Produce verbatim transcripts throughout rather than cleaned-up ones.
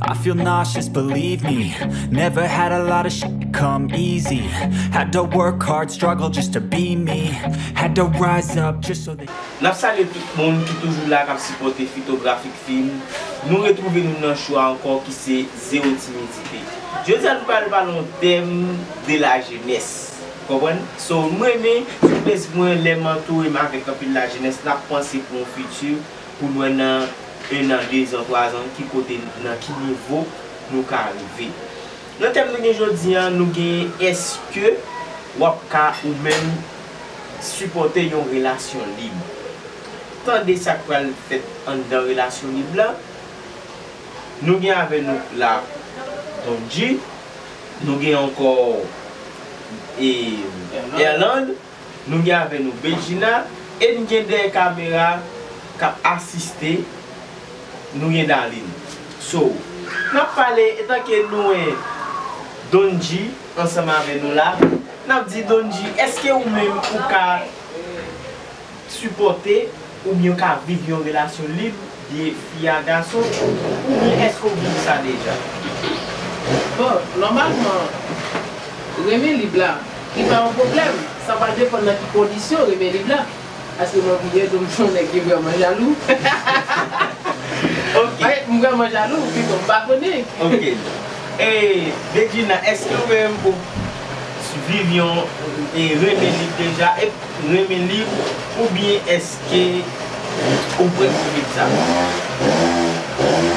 I feel nauseous, believe me. Never had a lot of shit come easy. Had to work hard, struggle just to be me. Had to rise up just so that N ap salye tout moun ki toujou la k ap sipòte Fitografik Film. Nou retwouve nou nan show a ankò ki se Zewo Timidite. Jodi a nou pral pale yon tèm de lajenès. Konprann? So, m renmen, se plezi pou mwen lè m antoure m avèk anpil lajenès, n ap panse pou yon fiti pou nou wè nan en an, de zan, twa zan, ki kote, nan ki nivo nou ka rive. Nan tèm nou gen jodi a, nou gen èske w ap ka ou menm sipòte yon relasyon lib? Tande sa k pral fèt anndan relasyon lib la. Nou gen avè nou la Donji, nou gen ankò e Erland, nou gen avè nou Bedjina, e n gen dèyè kamera k ap asiste, nou gen Darline. So, n ap pale etanke nou wè Donji ansanm avè nou la, n ap di Donji, èske ou menm ou ka sipòte oubyen ou ka viv yon relasyon lib, de fi a gason, oubyen èske ou viv sa deja? Bon, nòmalman, renmen lib la, li pa yon pwoblèm. Sa pral depann nan ki kondisyon renmen lib la. Paske mwen bliye di m se yon nèg ki vrèman jalou. Ok. Wi, m vrèman jalou, pito m pa konnen. Ok. E, Bedjina, èske ou menm ou viv yon e, renmen lib deja? E, renmen lib, oubyen èske ou prè pou viv sa? Bon, mwen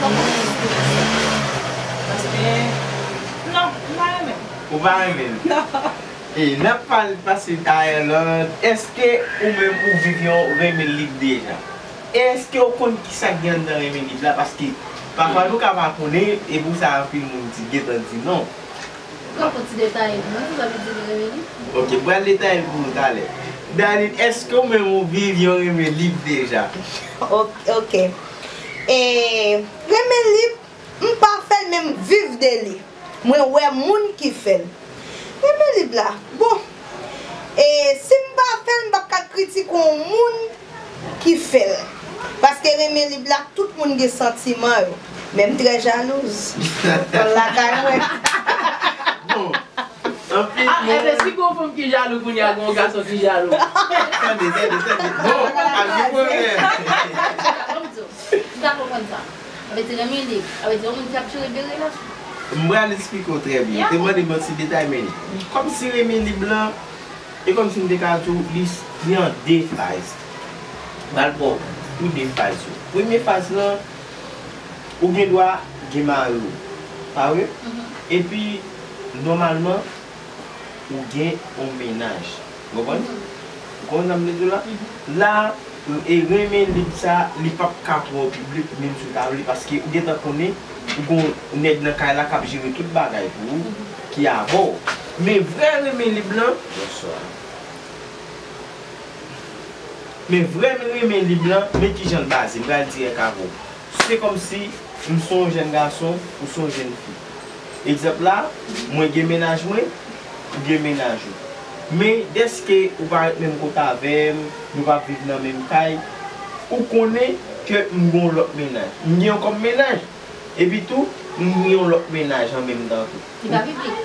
pa konn eksperyans sa. Paske, non, m pa renmen l. Ou pa renmen l? Non. E, n ap pale pase a Erland, èske ou menm ou viv yon renmen lib deja? E èske ou konn ki sa k gen anndan renmen lib la? Paske pafwa nou ka pa konnen, e pou sa anpil moun di, gentan di non. Pran pou ti detay, non, ki sa vle di li renmen li? Ok, m pral detaye l pou nou talè. Darline, èske ou menm ou viv yon renmen lib deja? Ok, ok. E, renmen lib, m pa fè l, men m viv de li. Mwen wè moun ki fè l. Renmen lib la. Bon, e, si m pa fè l, m p ap ka kritike yon moun ki fè l. Paske renmen lib la, tout moun gen santiman yo. Men m trè jalouz. Fò l lakay mwen. Bon, anpil moun. Ah, ebyen, si gon fanm ki jalou kounye a, gon gason ki jalou. Tande, tande, tande. Bon, ap gen pwoblèm. Sa vle di, m pa konprann sa. Sa vle di renmen lib, sa vle di yon moun ki ap jere de relasyon. M pral eksplike w trè byen. Te mande m yon ti detay, men kòmsi renmen lib lan, e kòmsi m te ka di w, li, li an de faz. M pral ba w tou de faz yo. Premye faz lan, ou gen dwa gen mari w, pa vre? Mhm. Epi, nòmalman, ou gen yon mennaj. Ou konprann? Mhm. Ou konprann sa m vle di w la? Mhm. La, e renmen lib sa, li p ap ka twò piblik, menm si w ta vle, paske ou gentan konnen, ou gon nèg nan kay la k ap jere tout bagay pou ou, mhm, ki avè w. Men vrè renmen lib lan, bonswa. Men vrè renmen lib lan, men kijan l baze, m pral dirèk avè w. Se kòmsi m se yon jèn gason, ou se yon jèn fi. Egzanp la, mwen gen mennaj mwen, ou gen mennaj ou. Men dèske ou pa ret menm kote avè m, nou pa viv nan menm kay, ou konnen ke m gen yon lòt mennaj. M gen yon kòm mennaj, epi tou, m gen yon lòt mennaj an menm tan tou. Li pa piblik.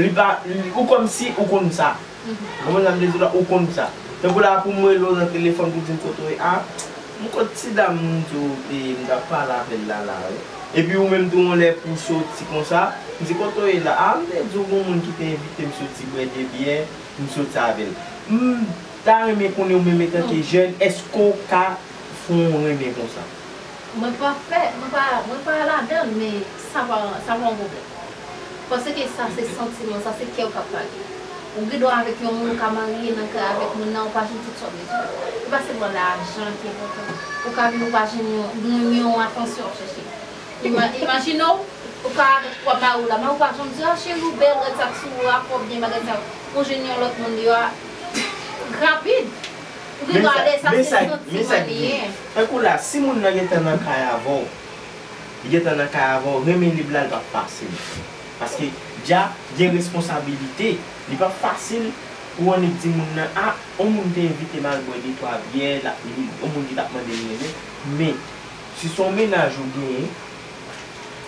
Li pa, li, ou kòmsi ou konn sa. Mhm. Konprann sa m vle di w la, ou konn sa. Tankou la pou m rele w nan telefòn pou di m kote w ye a, m kot ti dam m di w, e, m t ap pale avè l la, la, wi. Epi ou menm tou yon lè pou w soti konsa, m di kote w ye la, a, m te di w gon moun ki te envite m soti bwè de byè, m soti avè l. M ta renmen konnen ou menm etanke jèn, èske w ka fè yon renmen konsa? Mwen pa fè, mwen pa, mwen pa ladan l, men sa pa, sa pa yon pwoblèm. Paske sa se santiman, sa se kè w k ap pale. Ou gen dwa avèk yon moun, ou ka marye nan kay avèk moun nan, ou pa jwenn tout sa w bezwen. E pa sèlman lajan ki enpòtan. Ou ka vin, ou pa jwenn yon, yon, yon atansyon w ap chèche. Ima-, imajine w, ou ka avèk, w ap mari w la, men ou pa janm di, a, cheri, ou bèl, gad sa k sou ou a, fò w byen, bagay sa yo. Ou jwenn yon lòt moun deyò a, rapid. Ou gen dwa ale, sa se santiman li ye. Tankou la, si moun nan gentan nan kay avè w, li gentan nan kay avè w, renmen lib la, li p ap fasil. Paske dja gen responsabilite. Li p ap fasil pou w annik di moun nan, a, yon moun te envite m al bwè de twa byè, l ap, li, yon moun ki t ap mande m renmen. Men, Si se yon mennaj ou genyen,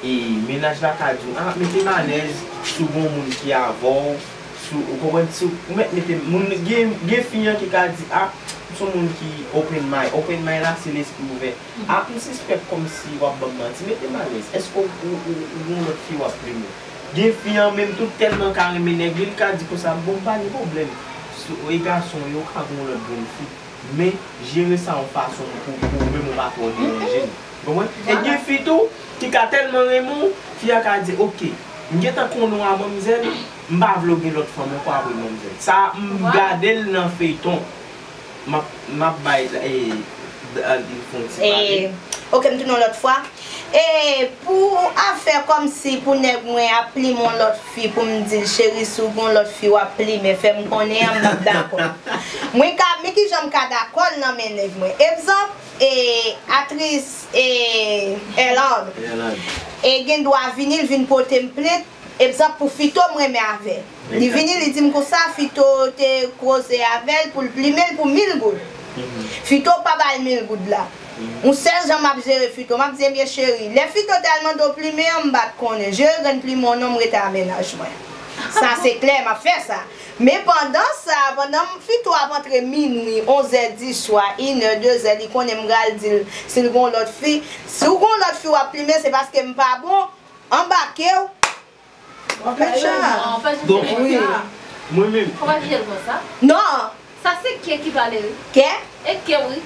e mennaj la ka di w, ah, mete m alèz si w gen yon moun ki avè w, si w, ou konprann, si w mèt mete moun, gen, gen fi an ki ka di, ah, m se yon moun ki open mind. Open mind la, se lespri ouvè. Ah, m sispèk kòmsi w ap ban m manti. Mete m alèz. Èske w, ou, ou, ou gen yon lòt fi w ap plimen? Gen fi an menm tou tèlman ka renmen nèg li, li ka di konsa, bon, pa gen pwoblèm. Si, e gason yo ka gen yon lòt grenn fi. Men, jere sa yon fason pou, pou ou menm ou pa twò deranje l. Konprann? E gen fi tou ki ka tèlman renmen w, fi a ka di, oke, m gentan konnen w a manmzèl, m pa vle w gen lòt fanm ankò apre manmzèl. Sa, m gade l nan feyton. M ap, m ap bay, e, d-, a, li fè yon ti pale. E, oke, m tounen yon lòt fwa. E, pou afè kòmsi pou nèg mwen ap plimen yon lòt fi pou m di l, cheri, si w gen yon lòt fi w ap plimen, fè m konnen an, m dakò. Mwen ka, men kijan m ka dakò l nan men nèg mwen? Egzanp, e, aktris, e, Erlande. Erlande. E, gen dwa vini, l vin pote m plent, egzanp pou Fito, m renmen avè l. Li vini, li di m konsa, Fito te koze avè l pou l plimen l pou mil goud. Fito pa ba l mil goud la. Yon sèl jan m ap jere Fito, m ap di, ebyen cheri, lè Fito t al mande w plimen an, m pa t konnen. Jere grenn plimen w non, m rete a mennaj mwen. Sa se klè, m ap fè sa. Men pandan sa, pandan m, Fito ap antre minwi, onzè di swa, inè, dezè, li konnen m pral di l si l gen yon lòt fi. Si w gen yon lòt fi w ap plimen, se paske m pa bon, anbake w. Pècha. Non, pa janm fè konsa. Mwen menm. Fò pa jere l konsa. Non. Sa se kè ki pale, wi. Kè? E kè, wi.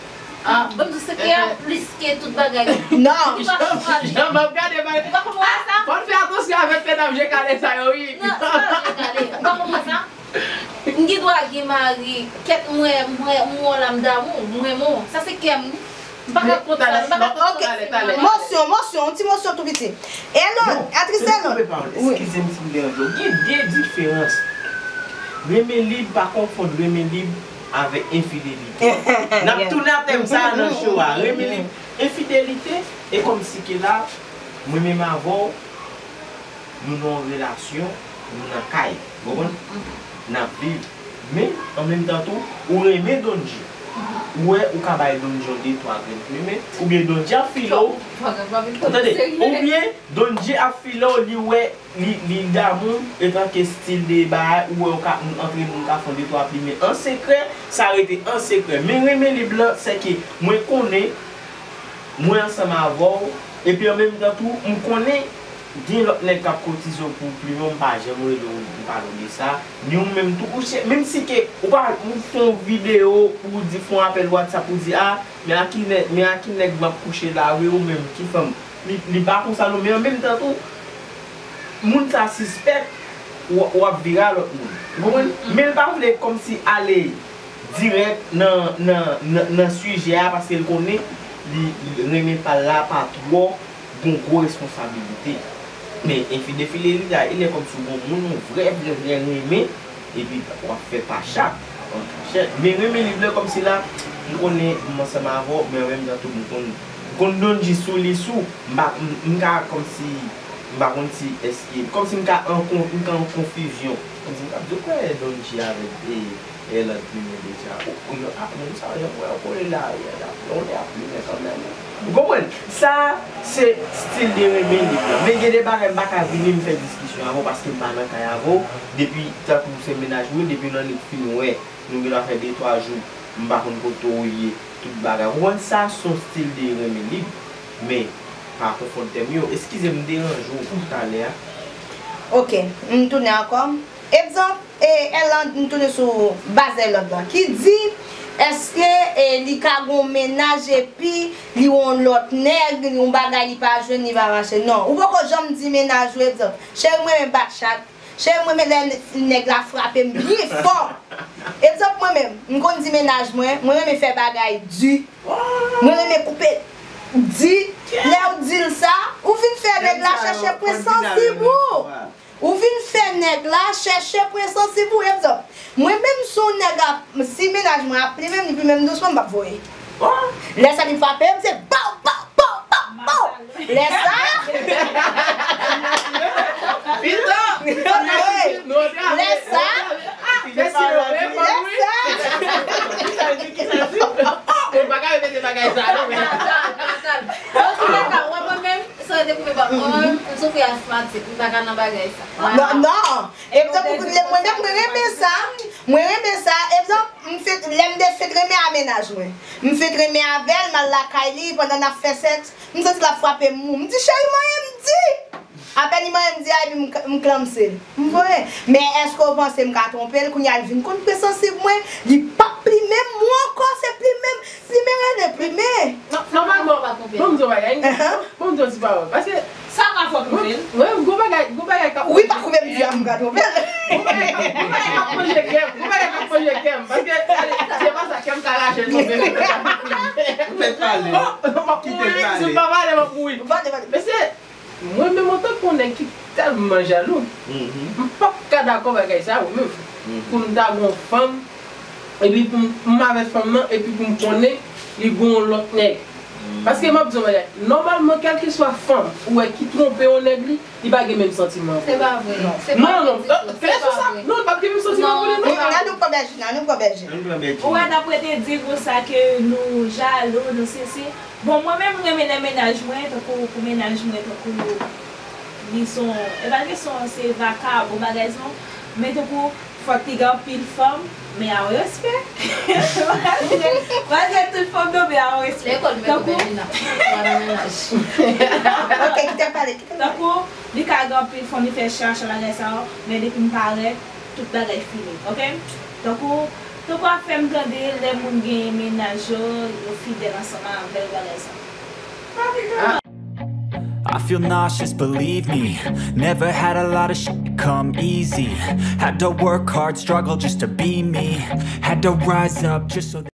Ah. Ban m di w, se kè an plis ke tout bagay. Non. Jan m ap gade bagay. Ou pa konprann sa? Fò n fè atansyon avèk medam je kale sa yo, wi. Non, se pa je kale. Ou pa konprann sa? M gen dwa gen mari, kèt mwen, mwen, mwen la m damou, mwen, mwen. Sa se kè m. M pa ka kont sa, m pa ka kont sa. Mosyon, mosyon, yon ti mosyon tou piti. Elon, non, atris Elon. Eskize m si m deranje w. Gen de diferans. Renmen lib, pa konfonn renmen lib avèk enfidelite. N ap tounen a tèm sa a nan show a. Renmen lib, enfidelite, e kòmsi ke la, mwen menm avè w, nou nan yon relasyon, nou nan kay, ou konprann? N ap viv. Men, an menm tan tou, ou renmen Donji. Ou wè, ou ka bay Donji yon de twa grenn plimen, oubyen Donji ap file w, tande, oubyen Donji ap file w, li wè, li, li damou, etanke stil de bagay, ou wè, ou ka, antre nou ka fè yon de twa plimen an sekrè, sa rete an sekrè. Men renmen lib lan, sèke mwen konnen, mwen ansanm avè w, epi an menm tan tou, m konnen gen lòt nèg k ap kotize w pou plimen w, m pa janm rele w, m pale w de sa. Ni ou menm tou, ou chè, menm si ke ou pa, ou fè yon videyo, ou di, fè yon apèl WhatsApp, ou di, a, men a ki nèg, men a ki nèg m ap kouche la, wi, ou menm, ki fanm. Li, li pa konsa non, men an menm tan tou, moun sa sispèk, w, w ap vire a lòt moun. Ou konprann? Men l pa vle kòmsi ale dirèk nan, nan, nan, nan sijè a, paske l konnen li, li renmen pa l la pa twò gon gwo responsabilite. Men enfidefile li la, e lè kòmsi w gon moun, yon vrè, vrè, vrè renmen, epi w ap fè pa chak, an kachèt. Men renmen li vle kòmsi la, m konnen m ansanm avè w, men an menm tan tou m konn, m konn Donji sou li sou, m pa, m, m ka kòmsi, m pa konn si èske, kòmsi m ka an kon-, m ka an konfizyon. Kòmsi m ka di, kwè Donji avèk, e, Elande plimen deja. O, o, yo, a, moun sa yo, jan m wè yo kole la, yo, y ap, yo, y ap plimen kanmenm. Ou konprann? Sa, se stil de renmen lib lan. Men gen de bagay m pa ka vini m fè diskisyon avè w paske m pa nan kay avè w. Depi, tankou se mennaj mwen, depi nan nèg fin wè, nou gen dwa fè de twa jou, m pa konn kote w ye, tout bagay. Ou konprann? Sa, se yon stil de renmen lib. Men, pa konfonn tèm yo. Eskize m, m deranje w pou talè a. Ok, m tounen ankò. Egzanp, e, Elande, m tounen sou baz Elande lan, ki di, èske, e, li ka gon mennaj epi li yon lòt nèg, li yon bagay li pa jwenn, li pa mache? Non, ou poko janm di mennaj ou, egzanp, cheri, m renmen bat chat, cheri, m renmen lè nèg la frape m byen fò. Egzanp, mwen menm, m konn di mennaj mwen, mwen renmen fè bagay di, mwen renmen koupe di, lè w di l sa, ou vin fè nèg la chèche pwen sansib ou. Ou vin fè nèg la chèche pwen sansib ou, egzanp. Mwen menm si yon nèg ap, si mennaj mwen ap plimen m, li plimen m dousman, m p ap voye. Lè sa li frape m, se pow, pow, pow, pow, pow. Lè sa, lè sa, lè sa, M soufri asmatik, m pa ka nan bagay sa. Non, non. Egzanp, mwen menm, mwen renmen sa. Mwen renmen sa. Egzanp, m fèt, lè m te fèt renmen a mennaj mwen. M fèt renmen avè l, m al lakay li, pandan n ap fè sèks, m santi l ap frape m. M di, "Cheri, manyen m di." Apèn li manyen m di a, epi m, m klamse l. M voye. Men èske w panse m ka twonpe l? Kounye a, l vin konn pwen sansib mwen. Li p ap plimen m ankò, se plimen m. Plimen rele plimen. Nòmalman, ban m di yon bagay. Ban m di yon ti pawòl. Paske sa ka fè w twonpe l. Wi, gwo bagay, gwo bagay k ap. Wi, pa koupe m di a, m ka twonpe l. Gwo bagay k ap, gwo bagay k ap manje kè m. Gwo bagay k ap manje kè m. Paske, se pa sa, kè m ka rache l twonpe m. Ou fèk pale. Kite m pale. Si m pa pale, m ap mouri. Mesye, mwen menm antanke yon nèg ki tèlman jalou, m p ap ka dakò bagay sa yo menm. Pou m ta gon fanm, epi pou m, m avèk fanm nan, epi pou m konnen li gon lòt nèg. Paske m ap di yon bagay, nòmalman, kèlkeswa fanm ou wè ki twonpe yon nèg li, li pa gen menm santiman pou li. Se pa vre. Non, non, klè sou sa. Non, li p ap gen menm santiman pou li, non. Ann nou pran Bèjina, ann nou pran Bèjina. Ou wè, n ap rete di konsa ke nou jalou, nou sesi. Bon, mwen menm, m renmen lè mennaj mwen, tankou pou mennaj mwen, tankou li son, e pa kesyon se vakabon, bagay sa, men tankou fòk li gen anpil fanm, men a yon respè. Malgre tout fanm non, men a yon respè. Tankou, ok, kite m pale, kite m pale. Tankou, li ka gen anpil fanm, li fè chach, bagay sa yo, men depi m parèt, tout bagay fini, ok? Tankou, tankou afè m tande lè moun gen mennaj yo, yo fidèl ansanm avè l, bagay sa. Pa vin nan I feel nauseous, believe me. Never had a lot of shit come easy. Had to work hard, struggle just to be me. Had to rise up just so